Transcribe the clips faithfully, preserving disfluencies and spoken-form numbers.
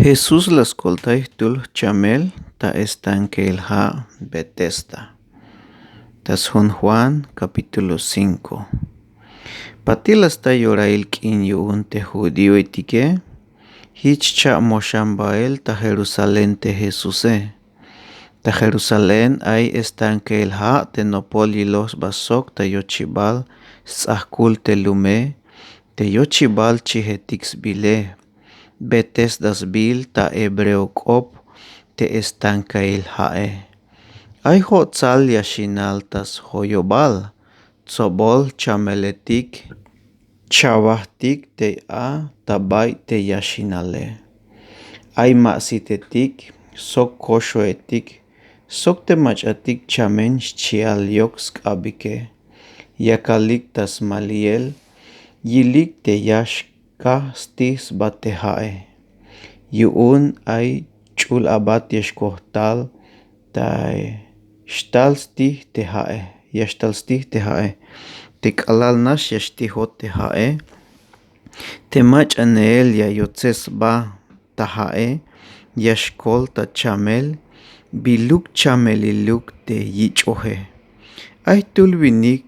Jesús la skoltay jtul jchamel ta estankeil ha' Betesda. Ta sjun Juan kapítulo cinco. Patil la sta yorail k'in yu'un te judíoetike, jich cha'moxan bael ta Jerusalén te Jesuse. Ta Jerusalén ay estankeil ha' te nopol yiloj sba sok ta yochibal sts'ajkul te lume, te yochibal chijetik sbile. Betesda sbiil ta hebreo k'op te estankeil ha'e. Ay jo'tsal yaxinal ta sjoyobal, tsobol chameletik, chawajtik tey a ta bay te yaxinale. Ay ma'sitetik, sok koxoetik, sok te mach'atik chamen xchi'al yok sk'abike. Yakalik ta smaliel, yilik te ya xkaj stij sba te ha'e. Yu'un ay ch'ul abat ya xkojtal ta xtal stij te ha'e, ya xtal stij te ha'e. Te k'alal nax ya xtijot te ha'e. Te mach'a neel ya yotzes sba ta ha'e, ya xkol ta chamel, biluk chameliluk te yich'oje. Ay jtul winik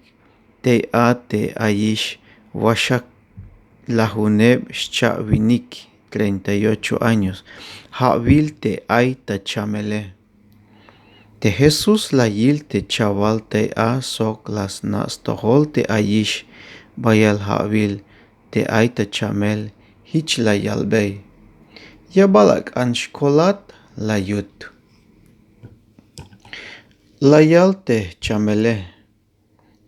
tey a te ayix waxak lajuneb xcha'winik, treinta y ocho años, ja'wil te ay ta chamele. Te Jesús la yil te chawal tey a sok la sna' stojol te ayix bayal ja'wil te ay ta chamel, jich la yalbey: Ya bal ak'an xkolat, la yut. La yal te chamele: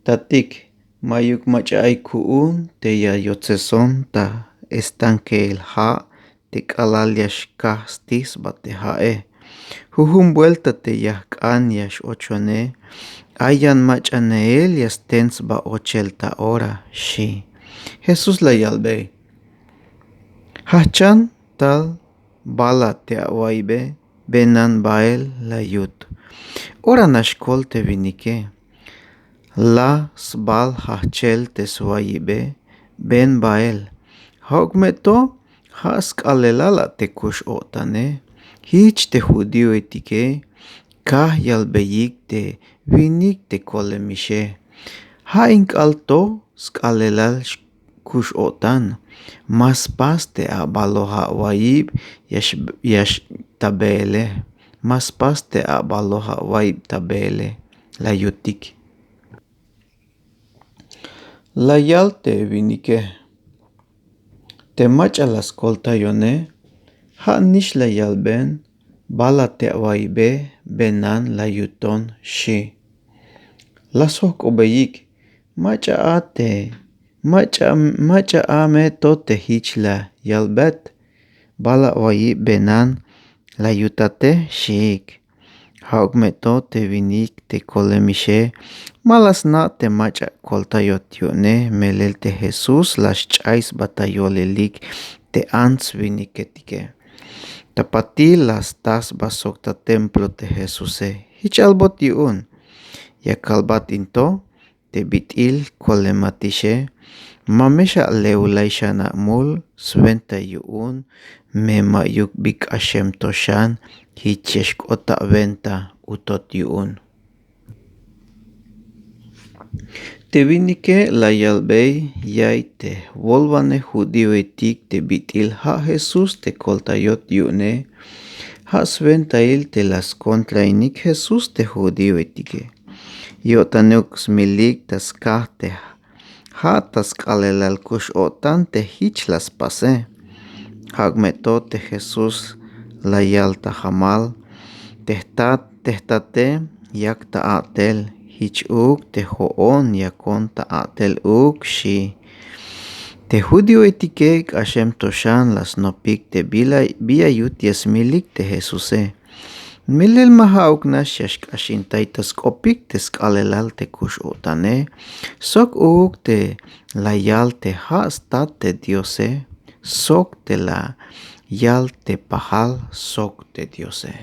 Tatik, mayuk mach'a ay ku'un te ya yotzeson ta estankeil ha' te k'alal ya xkaj stij sba te ha'e. Jujun buelta te ya jk'an ya x-ochone, ay yan mach'a neel ya sten sba ochel ta ora, xi'. Jesús la yalbey: Jajchan tal bala te awa'iybe, benan bael, la yut. Ora nax kol te winike, la sbal jajchel te swa'iybe, ben bael. Ja'uk me to, ja' sk'aalelal a te kux-o'tane. Jich te judíoetike kaj yalbeyik te winik te kolemixe: Ja' in k'aal to sk'aalelal kux-o'tan, ma spas te a'baloja awa'iyib ya x-, ya x-, ta beele, ma spas te a'baloja awa'iyib ta beele, la yutik. La yal te winike: Te mach'a la skoltayone, ja' nix la yalben bala te awa'iybe, benan la yuton, xi'. La sjok'obeyik: Mach'a a te, mach'a, mach'a a me to te jich la yalbet: Bala awa'iyib, benan la yutate, xiik. Ja'uk me to te winik te kolemixe ma la sna' te mach'a koltayot yu'une, melel te Jesús la xch'ay sba ta yolelik te ants winiketike. Ta patil la sta sba sok ta templo te Jesuse. Jich albot yu'un: Ya kalbat in to te bit'il kolematixe, ma me xale'ulay xan amul swenta yu'un, me ma'yuk bi k'axem to xan, jich ya xk'ot awenta utot yu'un. Te winike la yalbey ya'iy te jwolwanej judíoetik te bit'il ja' Jesús te koltayot yu'une, ja' swentail te la skontrainik Jesús te judíoetike. Yo'tanuk smilik ta skaj te ja' ta sk'aalelal kux-o'tan te jich la spase. Ja'uk me to te Jesús la yal ta jamal: Te jtat, te jtate yak ta a'tel, jich uuk te jo'on yakon ta a'tel uuk, xi'. Te judíoetike k'axem to xan la snopik te bila, bi ya yut ya smilik te Jesuse. Melel ma ja'uk nax ya xk'axintay ta sk'opik te sk'aalelal te kux-o'tane, sok uuk te la yal te ja' stat te Diose, sok te la yal te pajal sok te Diose.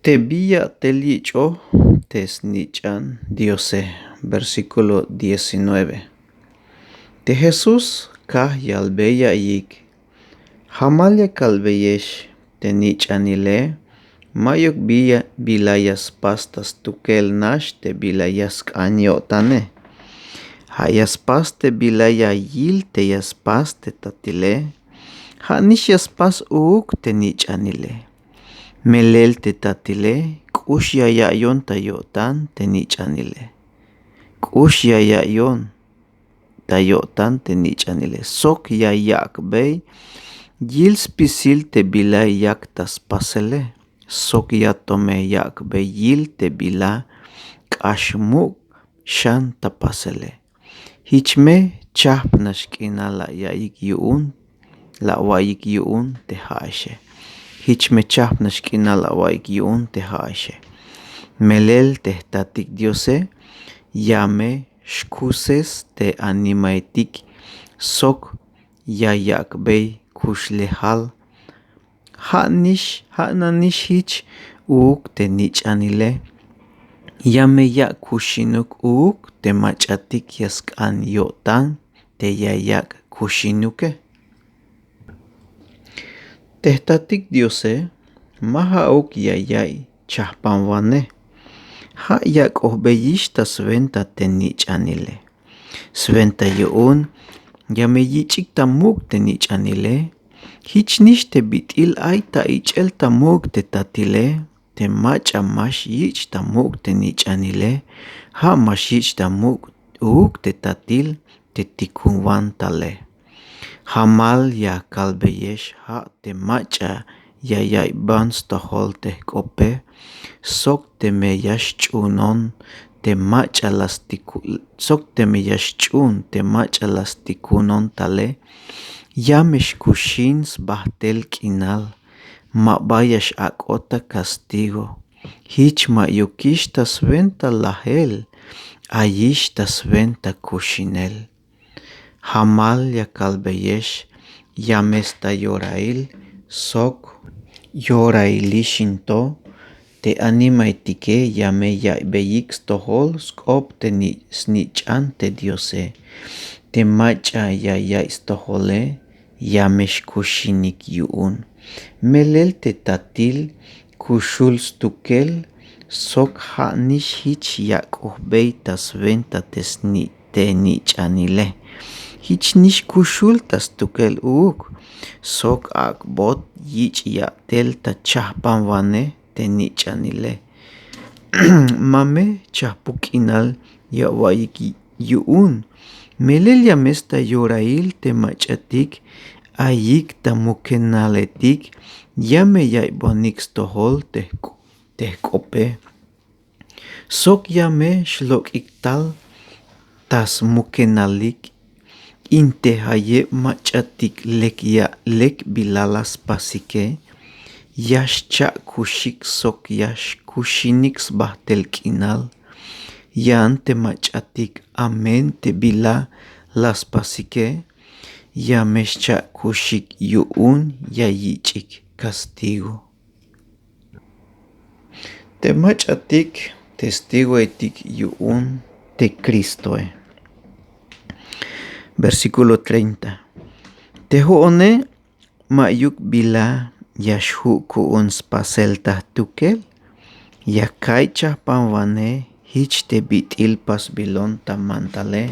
Te bi ya'tel yich'oj te snich'an Diose, versículo diecinueve. Te Jesús kaj yalbey ya'iyik. Jamal ya kalbeyex te nich'anile, ma'yuk bila ya spas ta stukel nax te bila ya sk'an yo'tane. Ja' ya spas te bila ya yil te ya spas te tatile. Ja' nix ya spas uuk te nich'anile. Melel te tatile k'ux ya ya'yon ta yo'tan te nich'anile. K'ux ya ya'yon ta yo'tan te nich'anile sok ya yak'bey yil spisil te bila yak ta spasele sok ya tome yak'bey yil te bila k'ax muk' xan ta pasele. Jich me chajp nax k'inal la ya'iyik yu'un, la awa'iyik yu'un te ja'exe. Jich me chajp nax k'inal la awa'iyik yu'un te ja'exe. Melel te jtatik Diose ya me xkuses te animaetik sok ya yak'bey kuxlejal. Ja' nix ja' nanix jich uuk te nich'anile. Ya me yak' kuxinuk uuk te mach'atik ya sk'an yo'tan te ya yak' kuxinuke. Te jtatik Diose ma ja'uk ya ya'iy chajpanwanej. Ja' ya k'ojbeyix ta swenta te nich'anile. Swenta yu'un ya me yich'ik ta muk' te nich'anile. Jich nix te bit'il ay ta ich'el ta muk' te tatile. Te mach'a ma xyich' ta muk' te nich'anile, ja' ma xyich' ta muk' uuk te tatil te tikunwan tale. Jamal ya kalbeyex ja' te mach'a ya yaiyban stojol te jk'ope sok teme ya xch'uunon te mach'a la stiku sok teme ya xch'uun te mach'a la stikunon tale. Ya me xkuxin sbajt'el k'inal. Ma ba ya x'ak'ot ta kastigo. Jich ma'yukix ta swenta lajel. Ayix ta swenta kuxinel. Jamal ya kalbeyex ya me sta yorail sok yorailix in to. Te animaetike ya me yaibeyik stojol sk'op te snich'an te Diose. Te mach'a ya yaiy stojole ya me xkuxinik yu'un. Melel te tatil kuxul stukel sok ja' nix jich yak'ojbey ta swenta te snich'anile. Jich nix kuxul ta stukel uuk sok ak'bot yich' ya'tel ta chajpanwanej te nich'anile. Ma me chajpuk k'inal ya awa'iyik yu'un. Melel ya me sta yorail te mach'atik ayik ta mukenaletik ya me yaibonik stojol te jk'ope. Sok ya me xlok'ik tal ta smukenalik. In te jayeb mach'atik lek ya lek bila la spasike ya xcha'kuxik sok ya xkuxinik sbajt'el k'inal. Yan te mach'atik amen te bila la spasike ya me xcha'kuxik yu'un ya yich'ik kastigo. Te mach'atik testigoetik yu'un te Cristoe. Versículo treinta. Te jo'one ma'yuk bila ya xju' ku'un spasel ta jtukel. Ya ka'iy chajpanwanej jich te bit'il pasbilon ta mandale.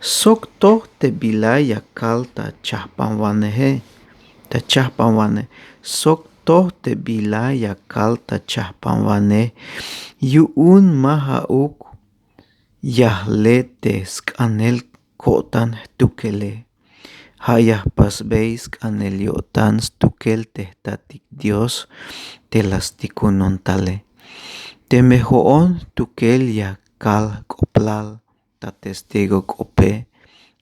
Sok toj te bila ya kal ta chajpanwaneje. Ta chajpanwanej sok toj te bila ya kal ta chajpanwanej yu'un ma ja'uk ya jle te sk'anel ko'tan jtukele. Ja' ya jpasbey sk'anel yo'tan stukel te jtatik Dios te la stikunon tale. Teme jo'on jtukel ya kal jk'oblal ta testigo k'ope.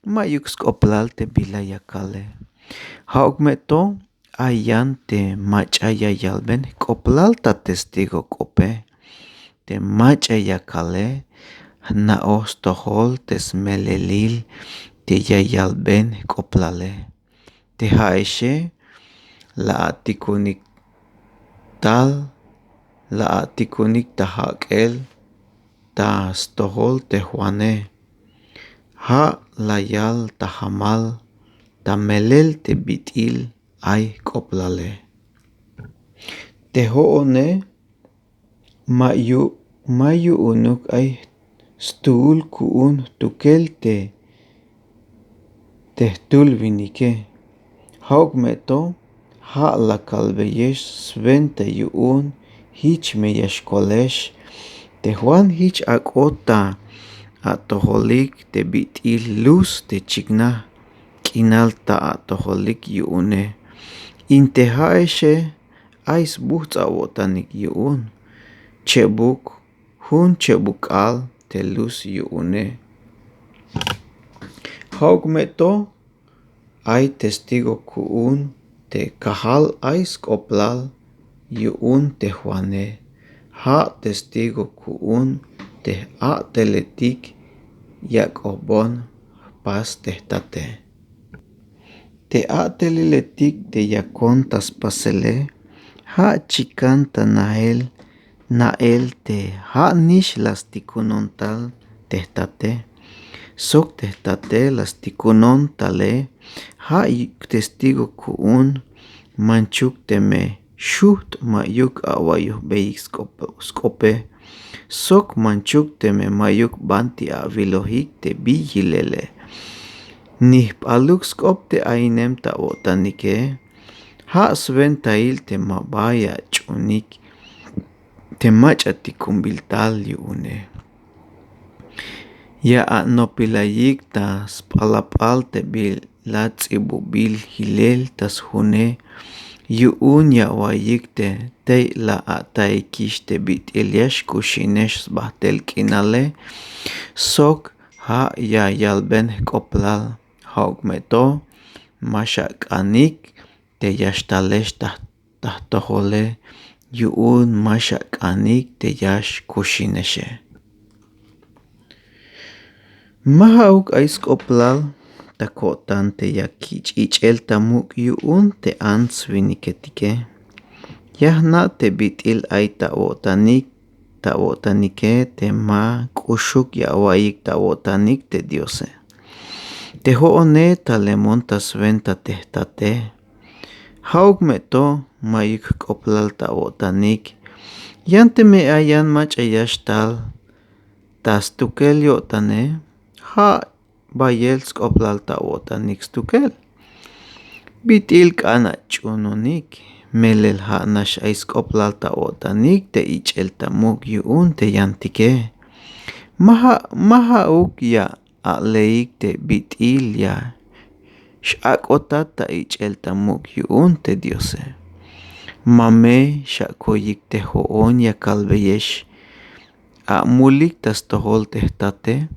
Ma'yuk sk'oblal te bila ya kale. Ja'uk me to ay yan te mach'a ya yalben jk'oblal ta testigo k'ope. Te mach'a ya kale jna'oj stojol te smelelil te ya yalben jk'oblale. Te ja'exe la atikunik tal la atikunik ta jak'el ta stojol te Juane. Ja' la yal ta jamal ta melel te bit'il ay jk'oblale. Te jo'one ma yu ma yu'unuk ay stuul ku'un jtukel te te jtul winike. Ja'uk me to ja' la kalbeyex swenta yu'un jich me ya xkolex. Te Juan jich ak'ot ta atojolik te bit'il luz te chiknaj k'inal ta atojolik yu'une. In te ja'exe ay sbujts' awo'tanik yu'un chebuk jun chebuk k'aal te luz yu'une. Ja'uk me to ay testigo ku'un te kajal ay sk'oblal yu'un te Juane. Ja' testigo ku'un te j'a'teletik yak'ojbon jpas te jtate. Te a'teliletik te yakon ta spasele ja' chikan ta nael na'el te ja' nix la stikunon tal te jtate sok te jtate la stikunon tale. Ja' testigo ku'un manchuk teme xujt' ma'yuk awayojbeyik sk'ope sok manchuk teme ma'yuk banti awilojik te bi yilele. Ni jp'aluk sk'op te ainem ta awo'tanike. Ja' swentail te ma ba ya ach'uunik te mach'a tikunbil tal yu'une. Ya anopilayik ta sp'alap'al te bila ts'ibubil jilel ta sjune yu'un ya awa'iyik te tey la ataikix te bit'il ya xkuxinex sbajtel k'inale sok ja' ya yalben jk'oblal. Ja'uk me to ma xak'anik te ya xtalex ta jtojole yu'un ma xak'anik te ya xkuxinexe. Ma ja'uk ay sk'oblal ta ko'tan te ya kich' ich'el ta muk' yu'un te ants winiketike. Ya jna' te bit'il ay ta awo'tanik ta awo'tanike te ma k'uxuk ya awa'iyik ta awo'tanik te Diose. Te jo'one talemon ta swenta te jtate. Ja'uk me to ma'yuk jk'oblal ta awo'tanik. Yan teme ay yan mach'a ya xtal ta stukel yo'tane ja' bayel sk'oblal ta awo'tanik stukel. Bit'il k'an ach'uunonik melel ja' nax ay sk'oblal ta awo'tanik te ich'el ta muk' yu'un te yantike. Ma ja' ma ja'uk ya aleik te bit'il ya x'ak'otat ta ich'el ta muk' yu'un te Diose. Ma me xakoyik te jo'on ya kalbeyex amulik ta stojol te jtate.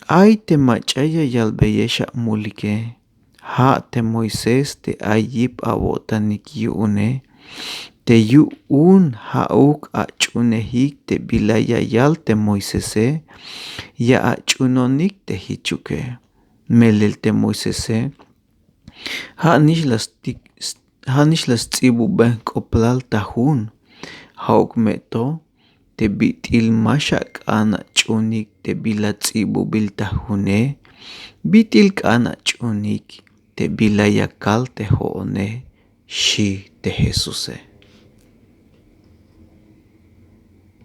Ay te mach'a ya yalbeyex amulike ja' te Moisés te ay yip awo'tanik yu'une. Te yu'un ja'uk ach'uunejik te bila ya yal te Moisese ya ach'uunonik te jichuke. Melel te Moisese ja' nix la stik ja' nix la sts'ibuben jk'oblal ta jun. Ja'uk me to te bit'il ma xak'an ach'uunik te bila ts'ibubil ta june. Bit'il k'an ach'uunik te bila ya kal te jo'one, xi' te Jesuse.